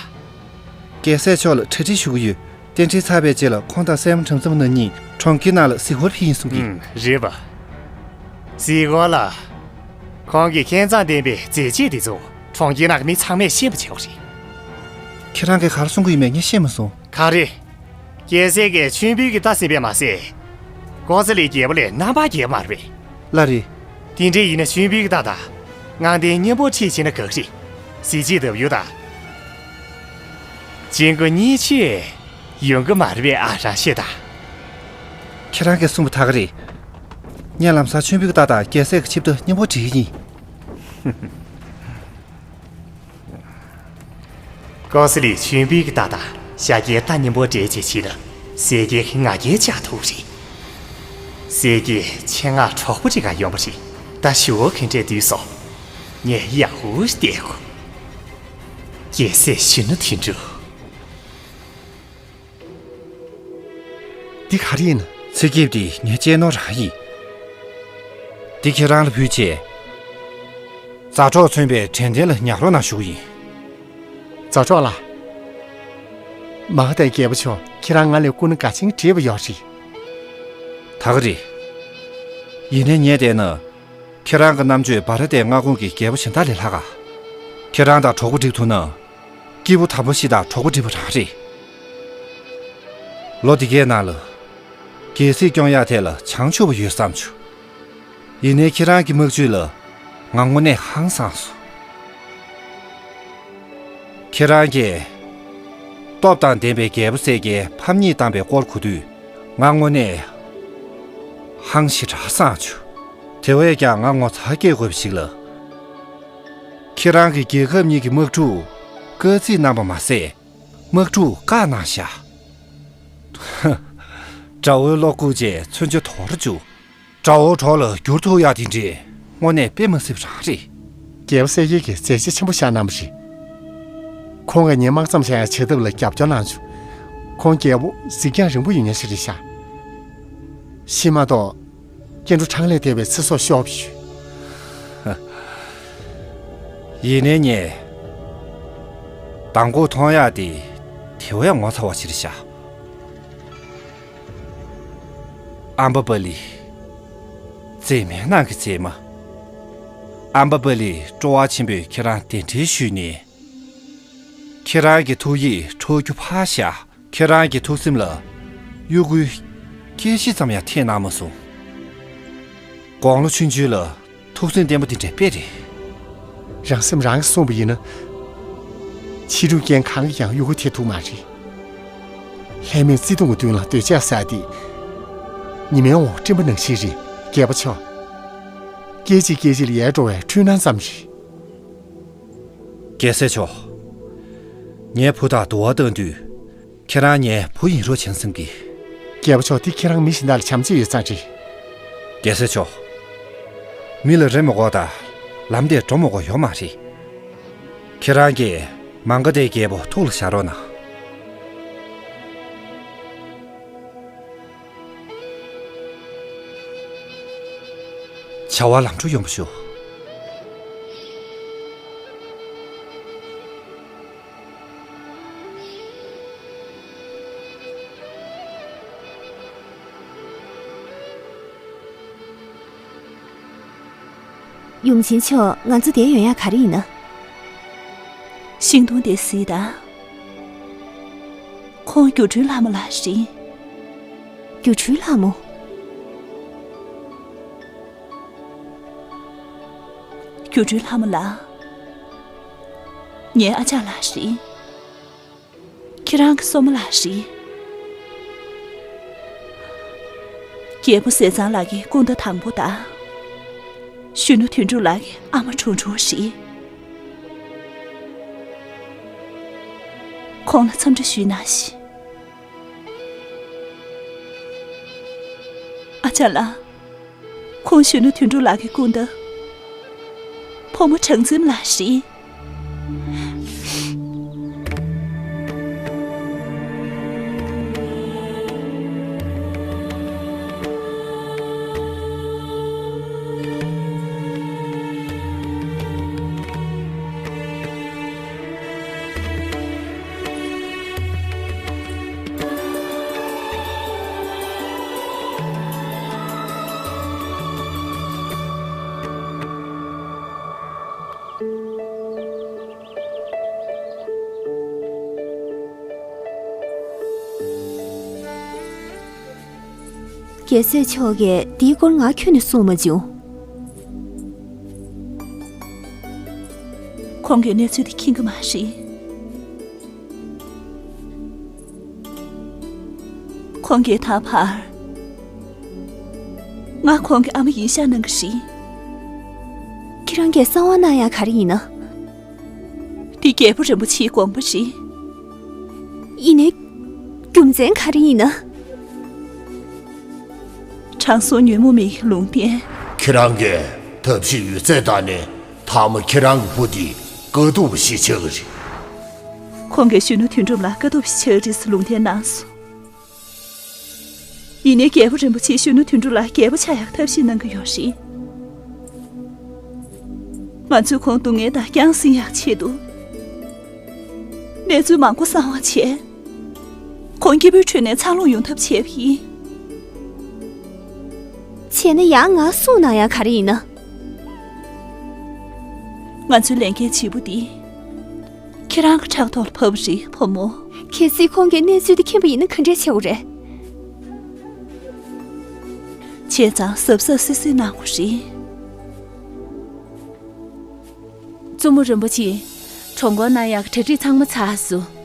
ཀྱི་ཡ། རྒྱལ་སྲས་མཆོག་ལ་གྲ་སྒྲིག་ཞུ་གི་ཡོད། རྟེན་འབྲེལ་ཚར་བའི་རྗེས་ལ་ཁོང་དང་སྲས་མོ་ཁྲམ་ཚམ་ནང་གཉིས་གྲོང་ཁྱེར་ནང་ལ་གཟིགས་སྐོར་ཕེབས་ཡིན་གསུང་གི། ཨུམ། རེད་པ། གཟིགས་སྐོར་ལ། ཁོང་གི་མཁས་མཛངས་ལྡན་པའི་མཛད་རྗེས་དེ་ཚོ་གྲོང་ཁྱེར་ནང་གི་མི་ཚང་མས་ཤེས་པ་བྱེད་དགོས་རེད། ཁྱེད་རང་གིས་ག་རེ་གསུང་གི་ཡོད་མེད་ངས་ཤེས་མ་སོང་། ག་རེ། རྒྱལ་སྲས་ཀྱིས་མཆོད་འབུལ་གྱི་རྟ་ཟིན་པས་མ་ཟད། ཀོ་ས་ལའི་རྒྱལ་པོ་ལས་རྣམ་པར་རྒྱལ་པོ་མ་རེད་པས། ལགས་རེད། དེ་འདྲ་ཡིན་ན་མཆོད་འབུལ་གྱི་རྟ་དང་། ངང་སྟེང་སྙིང་པོ་ཁྲིད་བྱས་ན་དགའ་གི་རེད། གཟི་བརྗིད་ལྡབ་ཡུ་དང་། གཅིག་མགོ་གཉིས་མཆོད་ཡོང་གི་མ་རེད་པས་ཨ། རང་ཤེས་དང་། ཁྱེད་རང་གིས་གསུངས་པ་ད་ག་རེད། ངས་ལམ་སང་མཆོད་འབུལ་གྱི་རྟ་དང་རྒྱལ་སྲས་ཀྱི་ཆིབས་རྟ་སྙིང་པོ་སྒྲིག་གི་ཡིན། ཀོ་ས་ལའི་མཆོད་འབུལ་གྱི་རྟ་དང་ཤཱཀྱའི་རྟ་སྙིང་པོ་སྦྲེལ་བྱས་བྱས་ན་སྲས་ཀྱི་ང་རྒྱལ་ཆགས་ཐུབ་རེད། སྲས་ཀྱི་ཆེད་མངགས་གྲོགས་པོ་རེ་འགའ་ཡོང་པ་རེད། ད་ཞུ་བ་ག་འདྲས་འདུག་སོང་། ངས་ཡག་པོ་བལྟས་གོ། རྒྱལ་སྲས་གཞོན་ནུ་དོན་གྲུབ། འདི་ག་རེ་ཡིན། ཚེ་སྐྱིད་འདི་ངའི་གཅེས་ནོར་རང་ཡིན། འདི་ཁྱེད་རང་ལ་ཕུལ་ཆེད། མཛའ་གྲོགས་མཚོན་པའི་དྲན་རྟེན་ལ་ཉར་རོགས་གནང་ཞུ་གི་ཡིན། མཛའ་གྲོགས་ལགས། མ་ཧ་ཏའི་རྒྱལ་པོ་མཆོག་ཁྱེད་རང་ང་ལས་སྐུ་ན་དགའ་ཞེན་དྲེགས་པ་ཡོད་རེད། ད་ག་རེད། ཡིན་ནའི་ངས་བལྟས་ན། ཁྱེད་རང་གི་རྣམ་དཔྱོད་བྷ་ར་ཏའི་མངའ་ཁོངས་ཀྱི་རྒྱལ་པོ་གཞན་དག་ལས་ལྷག་ག་ཁྱེད་རང་དང་གྲོགས་པོ་སྒྲིག་ཐུབ་ན། སྐྱེས་བུ་དམ་པ་ཞིག་དང་གྲོགས་པོ་སྒྲིག་པ་རང་རེད། ལོ་འདི་གའི་ནང་ལ། རྒྱལ་སྲིད་སྐྱོང་ཡག་ཐད་ལ་བྱང་ཆུབ་པ་ཡོད་བསམ་བྱུང་། ཡིན་ནའི་ཁྱེད་རང་གི་མིག་ཆུ་ལ་ང་དངོས་གནས་ཧང་སངས་སོང་། ཁྱེད་རང་གིས་སྟོབས་དང་ལྡན་པའི་རྒྱལ་པོ་སྲས་ཀྱི་ཕམ་ཉེས་བཏང་པའི་སྐོར་གོ་དུས་ང་དངོས་གནས་ཧང་ཞེ་དྲག་སངས་བྱུང་། དེ་བས་ཀྱང་ང་ངོ་ཚ་སྐྱེ་དགོས་པ་ཞིག་ལ། ཁྱེད་རང་གི་རྒྱལ་ཁབ་གཉིས་ཀྱི་དམག་འཁྲུག་བཀག་རྩིས་གནང་པ་མ་ཟད། དམག་འཁྲུག་བཀག་གནང་ཤག་དགྲ་བོའི་བློ་ཁུག་ཅེས་མཚོན་ཆ་དོར་བཅུག་དགྲ་བོའི་གྲོགས་ལ་འགྱུར་ཐུབ་ཡག་དེ་འདྲས་དངོས་གནས་དཔེ་མ་སྲིད་པ་རང་རེད། རྒྱལ་པོ་གསལ་རྒྱལ་གྱིས་མཛད་རྗེས་ཆེན་པོ་བཞག་གནང་བ་རེད། ཁོང་གིས་ངའི་དམག་མཚམས་བཞག་ཡག་བྱེད་ཐབས་ལ་རྒྱབ་སྐྱོར་གནང་བྱུང་། ཁོང་རྒྱལ་པོ་གཟིགས་རྒྱང་རིང་པོ་ཡོད་མཁན་ཞིག་རེད་ཤག་ཤི་མ་གཏོགས། སྐྱེ་འགྲོ་འཕྲང་ལས་འདས་པའི་ཚེ་སྲོག་ཤོར་བ་ཞིག་ཡིན་ནའི་ངས་མདང་དགོང་མཐོང་ཡག་དེ་དེ་བས་ངོ་ཚ་བ་ཞིག་རེད་ཤག་ཨམ་བ་པ་ལི། མཛེས་མའི་ནང་གི་མཛེས་མ། ཨམ་བ་པ་ལི། སྤྲོ་བ་ཆེན་པོས་ཁྱེད་རང་གདན་འདྲེན་ཞུས་ནས། ཁྱེད་རང་གི་ཐུགས་ཡིད་འཕྲོག་རྒྱུ་ཕར་བཞག་ཁྱེད་རང་གི་ཐུགས་སེམས་ལ་གཡོ་འགུལ་སྐད་ཅིག་ཙམ་ཡང་ཐེབས་གནང་མ་སོང་། དགུང་ལོ་ཆུང་ཆུང་ལ་ཐུགས་སེམས་བརྟན་པོ་འདི་འདྲ་དཔེ་རེད། རང་སེམས་རང་གིས་བསྲུངས་པ་ཡིན་ན། ཕྱི་རུ་རྐྱེན་གང་གིས་ཀྱང་གཡོ་འགུལ་ཐེབས་ཐུབ་མ་རེད། ལྷད་མེད་བརྩེ་དུང་གི་མདུན་ལ་འདོད་ཆགས་ཟ་སྟེ། ཉི་མའི་འོག་སྤྲིན་པ་ནང་བཞིན་རེད། རྒྱལ་པོ་མཆོག་སྐད་ཅིག་སྐད་ཅིག་ལ་ཡལ་འགྲོ་བའི་འཕྲུལ་སྣང་ཙམ་རེད། རྒྱལ་སྲས་མཆོག་ངའི་བུ་དང་དུ་བ་བཏང་དུས། ཁྱེད་རང་ངའི་བུ་ཡིན་རོགས་བྱུང་བསམ་གི། རྒྱལ་པོ་མཆོག་འདི་ཁྱེད་རང་མི་གཞན་དག་ལ་བྱམས་བརྩེ་ཡོད་ཙང་རེད། རྒྱལ་སྲས་མཆོག་མི་ལ་རེ་མི་དགོས་དང་། ལམ་དེར་འགྲོ་མི་དགོས་ཡོད་མ་རེད། ཁྱེད་རང་གིས་མང་ག་དེ་རྒྱལ་པོ་ཐུགས་ལ་བཞག་རོགས་གནང་། བྱ་བ་ལམ་འགྲོ་ཡོང་བ་ཞུ། ཡུམ་ཆེན་མཆོག་ང་ཚོ་འདིར་ཡོང་ཡག་ག་རེ་ཡིན་ན། ཤིང་སྡོང་དེ་གཟིགས་དང་། ཁོང་སྒྱུ་འཕྲུལ་ལྷ་མོ་ལགས་རེད། སྒྱུ་འཕྲུལ་ལྷ་མོ། སྒྱུ་འཕྲུལ་ལྷ་མོ་ལགས། ངའི་ཨ་ཅག་ལགས་རེད། ཁྱེད་རང་གི་སྲུ་མོ་ལགས་རེད། རྒྱལ་པོ་ཟས་གཙང་ལགས་ཀྱི་སྐུ་ཟླ་དང་པོ་དང་། གཞོན་ནུ་དོན་གྲུབ་ལགས་ཀྱི་ཨ་མ་གྲུང་གྲུང་རེད། ཁོང་ལ་འཚམས་འདྲི་ཞུས་གནང་ཞིག་ཨ་ཅག་ལགས། ཁོང་གཞོན་ནུ་དོན་གྲུབ་ལགས་ཀྱི་སྐུ་ཟླ། ཕོ་མོ་གྲངས་འཛིན་ལགས་རེད། རྒྱལ་སྲས་མཆོག་གིས་འདིའི་སྐོར་ང་ཁྱོན་ནས་གསུངས་མ་བྱུང་། ཁོང་གིས་གནས་ཚུལ་དེ་མཁྱེན་གྱི་མ་རེད། ཁོང་གིས་ད་བར་ང་ཁོང་གི་ཨ་མ་ཡིན་ཤག་གནང་གི་རེད། ཁྱེད་རང་གིས་གསང་བ་གནང་ཡག་ག་རེ་ཡིན་ན། འདི་རྒྱལ་པོ་རིན་པོ་ཆེའི་དགོངས་པ་རེད། ཡིན་ནའི། རྒྱུ་མཚན་ག་རེ་ཡིན་ན། དྲང་སྲོང་ཉོན་མོངས་མེད་ཀྱི་ལུང་བསྟན། ཁྱེད་རང་གིས་ཐབས་ཤེས་ཡོད་ཚད་བཏང་ནས་མཐའ་མ་ཁྱེད་རང་གི་བུ་འདི་དཀའ་སྡུག་པ་ཞིག་ཆགས་ཀྱི་རེད། ཁོང་གིས་གཞོན་ནུ་དོན་གྲུབ་ལ་དཀའ་སྡུག་པ་ཞིག་ཆགས་ཀྱི་རེད་ཟེར་ལུང་བསྟན་གནང་སོང་། ཡིན་ནའི་རྒྱལ་པོ་རིན་པོ་ཆེས་གཞོན་ནུ་དོན་གྲུབ་ལ་རྒྱལ་པོ་ཆགས་ཡག་ཐབས་ཤེས་གནང་གི་ཡོད་རེད། ང་ཚོས་ཁོང་སྡུག་བསྔལ་དང་རྐྱང་ཟིན་ཡག་ཆེད་དུ། གནས་ཚུལ་མང་པོ་གསང་བ་བྱས། ཁོང་སྐྱིད་པོའི་ཁྲོད་ནས་འཚར་ལོངས་ཡོང་ཐབས་བྱས་པ་ཡིན། བྱས་ན་ཡང་ང་སྲུང་གནང་ཡག་ག་རེ་ཡིན་ན། ང་ཚོའི་ལས་འགན་ལྗིད་པོ་འདི། ཁྱེད་རང་གི་ཕྲག་ཐོག་ལ་བབས་པ་རེད་བུ་མོ། གལ་སྲིད་ཁོང་གིས་གནས་ཚུལ་འདི་མཁྱེན་པ་ཡིན་ན་ག་འདྲས་བྱེད་དགོས་རེད། བྱས་ཙང་གཟབ་གཟབ་སིབ་སིབ་གནང་དགོས་རེད། བཙུན་མོ་རིན་པོ་ཆེ། གྲོངས་སྐོར་གནང་ཡག་གྲ་སྒྲིག་ཚང་མ་ཚར་སོང་།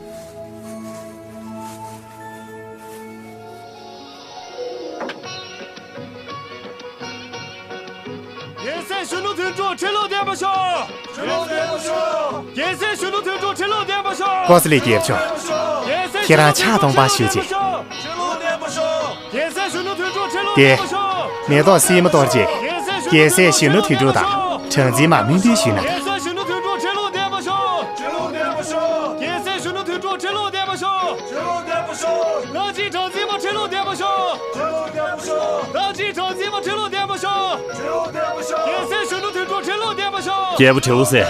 གཞོན་ནུ་དོན་གྲུབ་ཁྲི་ལོ་བརྟན་པར་ཤོག་ཁྲི་ལོ་བརྟན་པར་ཤོག་རྒྱལ་སྲས་གཞོན་ནུ་དོན་གྲུབ་ཁྲི་ལོ་བརྟན་པར་ཤོག་ཀོ་ས་ལི་རྒྱལ་པོ་མཆོག་ཁྱེད་རང་ཕྱག་སྟོང་པ་ཞུ་རྗེས། ཁྲི་ལོ་བརྟན་པར་ཤོག་རྒྱལ་སྲས་གཞོན་ནུ་དོན་གྲུབ་ཁྲི་ལོ་བརྟན་པར་ཤོག་དེ། མེ་ཏོག་སིལ་མ་གཏོར་རྗེས། རྒྱལ་སྲས་གཞོན་ནུ་དོན་གྲུབ་དང་གྲངས་འཛིན་མར་སྨོན་འདུན་ཞུས་གནང་དང་། རྒྱལ་སྲས་གཞོན་ནུ་དོན་གྲུབ་ཁྲི་ལོ་བརྟན་པར་ཤོག་ཁྲི་ལོ་བརྟན་པར་ཤོག་རྒྱལ་སྲས་གཞོན་ནུ་དོན་གྲུབ་ཁྲི་ལོ་བརྟན་པར་ཤོག་ཁྲི་ལོ་བརྟན་པར་ཤོག་ལྷ་རྗེ་གྲངས་འཛིན་མ་ཁྲི་ལོ་བརྟན་པར་ཤོག་ཁྲི་ལོ་བརྟན་པར་ཤོག་ལྷ་རྗེ་གྲངས་འཛིན་མ་ཁྲི་ལོ་བརྟན་པར་ཤོག་ཁྲི་ལོ་བརྟན་པར་ཤོག་རྒྱལ་སྲས་གཞོན་ནུ་དོན་གྲུབ་ཁྲི་ལོ་བརྟན་པར་ཤོག་རྒྱལ་པོ་བྲེའུ་སེ།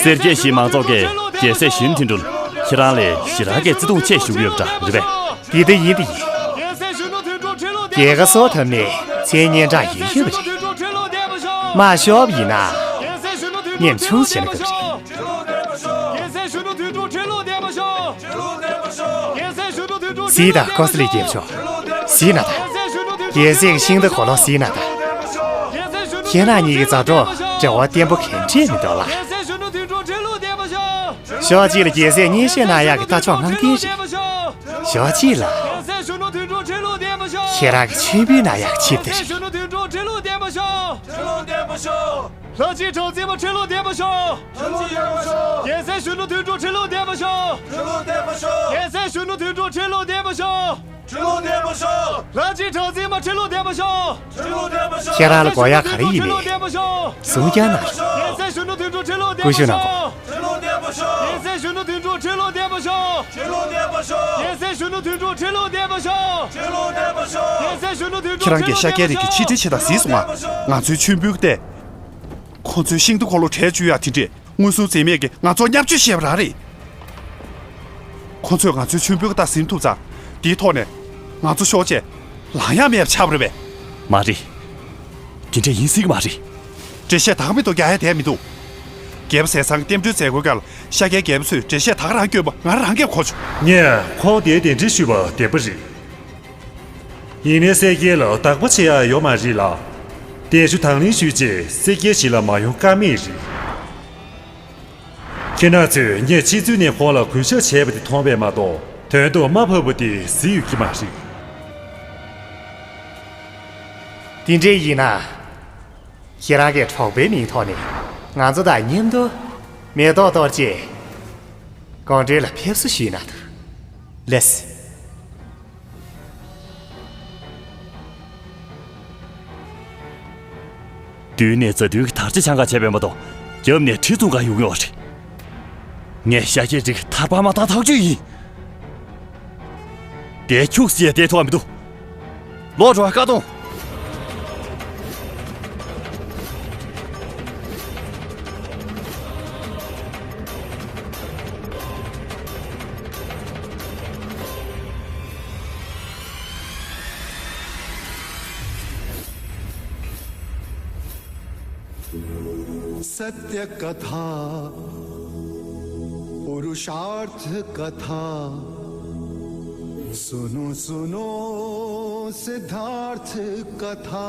སེར་སྐྱའི་གཞིས་མང་ཚོགས་ཀྱིས་རྒྱལ་སྲས་གཞོན་དོན་གྲུབ་ཁྱེད་རང་ལས་ཞེ་དྲག་གི་བརྩི་མཐོང་ཆེ་ཞུ་གི་ཡོད་པ་འདྲ་རེད་པས། དེ་ལྟ་ཡིན་དེ་ཡིན། རྒྱལ་ཁ་གསོ་ཐབས་ནི་མཚན་སྙན་གྲགས་ཡོད་ཡོད་པ་རེད། མ་ཤོབ་ཡིན་ན། ཉམ་ཆུང་བྱས་ན་དགའ་པོ་རེད། གཟིགས་དང་ཀོ་ས་ལི་རྒྱལ་པོ་མཆོག་གཟིགས་ན་ད། རྒྱལ་སྲས་ཀྱི་ཤིང་རྟ་གོ་ལོ་གཟིགས་ན་ད། ཁྱེད་རང་གཉིས་ཀྱི་མཛའ་གྲོགས་འབྲེལ་བ་བརྟན་པོ་ག་འདྲས་མི་འདུག་ལ། ཕྱོགས་གཅིག་ལ་རྒྱལ་སྲས་མཉེས་གཤིན་ནག་ཡག་གི་རྟ་མཆོག་ངང་ལྡན་རེད། ཕྱོགས་གཅིག་ལ། ཁྱེད་རང་གི་མཆོད་འབུལ་གནང་ཡག་གི་ཆིབས་རྟ་རེད། ལྷ་རྗེ་གྲངས་འཛིན་མ་ཁྲི་ལོ་བརྟན་པར་ཤོག་རྒྱལ་སྲས་གཞོན་ནུ་དོན་གྲུབ་ཁྲི་ལོ་བརྟན་པར་ཤོག་རྒྱལ་སྲས་གཞོན་ནུ་དོན་གྲུབ་ཁྲི་ལོ་བརྟན་པར་ཤོག་ལྷ་རྗེ་གྲངས་འཛིན་མ་ཁྲི་ལོ་བརྟན་པར་ཤོག་ཁྱེད་རང་ལ་དགོས་ཡག་ག་རེ་ཡིན་མིན། གསུང་རྐྱང་གནང་རོགས། རྒྱལ་སྲས་གཞོན་ནུ་དོན་གྲུབ་ཁྲི་ལོ་བརྟན་པར་ཤོག་ཀུ་ཤུ་ནང་གོ། རྒྱལ་སྲས་གཞོན་ནུ་དོན་གྲུབ་ཁྲི་ལོ་བརྟན་པར་ཤོག་རྒྱལ་སྲས་གཞོན་ནུ་དོན་གྲུབ་ཁྲི་ལོ་བརྟན་པར་ཤོག་རྒྱལ་སྲས་གཞོན་ནུ་དོན་གྲུབ་ཁྲི་ལོ་བརྟན་པར་ཤོག་ཁྱེད་རང་གིས་ཤཱཀྱའི་རིགས་ཀྱི་ཆིག་སྒྲིལ་བྱེད་སྟངས་གཟིགས་སོང་ང་། ང་ཚོའི་མཆོད་འབུལ་ཏེ། ཁོ་ཚོའི་ཤིང་རྟ་འཁོར་ལོ་བྲལ་བཅུག་ཡ་དེ་འདྲས་མངོན་སུམ་འཛེམ་མེད་ཀྱིས་ང་ཚོར་བརྙས་བཅོས་བྱས་པ་རང་རེད། ཁོ་ཚོས་ང་ཚོའི་མཆོད་འབུལ་གྱི་རྟགས་ཟིན་ཐུབ་ཙང་། དེའི་ཐོག་ནས་ང་ཚོ་ཤོར་རྗེས་ལངས་ཡ་མེད་པ་ཆགས་པ་རེད་པས། མ་རེད། དེ་འདྲས་ཡིན་སྲིད་ཀྱི་མ་རེད། འགྲེལ་བཤད་དག་མི་འདུག་རྒྱག་ཡ་དེ་མི་འདུག་རྒྱལ་པོ་ཟས་གཙང་རྟེན་འབྲེལ་མཛད་སྒོའི་སྐབས་ལ་ཤཱཀྱའི་རྒྱལ་པོ་ཚོས་འགྲེལ་བཤད་དག་རང་བསྐྱོན་པ་ང་རང་གིས་གོ་བྱུང་། ངས་ཁོང་དེའི་གདན་འདྲེན་ཞུས་པ་བདེན་པ་རེད། ཡིན་ནའི་སེར་སྐྱ་ལ་བདག་པོ་བྱེད་ཡ་ཡོད་མ་རེད་ལ། གདན་ཞུ་དང་ལེན་ཞུས་རྗེས་སེར་སྐྱའི་གཞིས་ལ་མ་ཡོང་ཀ་མེད་རེད། ཁྱེད་རང་ཚོས་ངས་ཕྱི་ཚུལ་ནས་ཁོང་ལ་གུས་ཞབས་བྱས་པ་དེ་མཐོང་བས་མ་གཏོགས་དོན་དུ་དམའ་ཕབ་པ་དེ་གཟིགས་ཡོད་ཀྱི་མ་རེད། དེ་འདྲས་ཡིན་ན། ཁྱེད་རང་གིས་གྲོགས་པོའི་མིང་ཐོག་ནས་ང་ཚོ་དང་མཉམ་དུ་མེ་ཏོག་གཏོར་རྗེས་དགོང་དྲོ་ལ་ཕེབས་བསུ་ཞུས་ན་འདུག་ལགས་སེ། མདུན་ནས་མཛའ་མཐུན་གྱི་དར་ཆ་འཆང་ག་བྱས་པས་མ་གཏོགས། རྒྱབ་ནས་གྲི་བཙུགས་ག་ཡོང་གི་ཡོད་རེད། ངས་ཤཱཀྱའི་རིགས་ཐར་པ་མ་བཏང་ཐག་ཆོད་ཡིན། དེ་ཁྱུག་ཅེས་བསྡད་ཐུབ་པ་མི་འདུག་ལོག་འགྲོ་བ་བཀག་གཏོང་། सत्य कथा पुरुषार्थ कथा सुनो सुनो सिद्धार्थ कथा।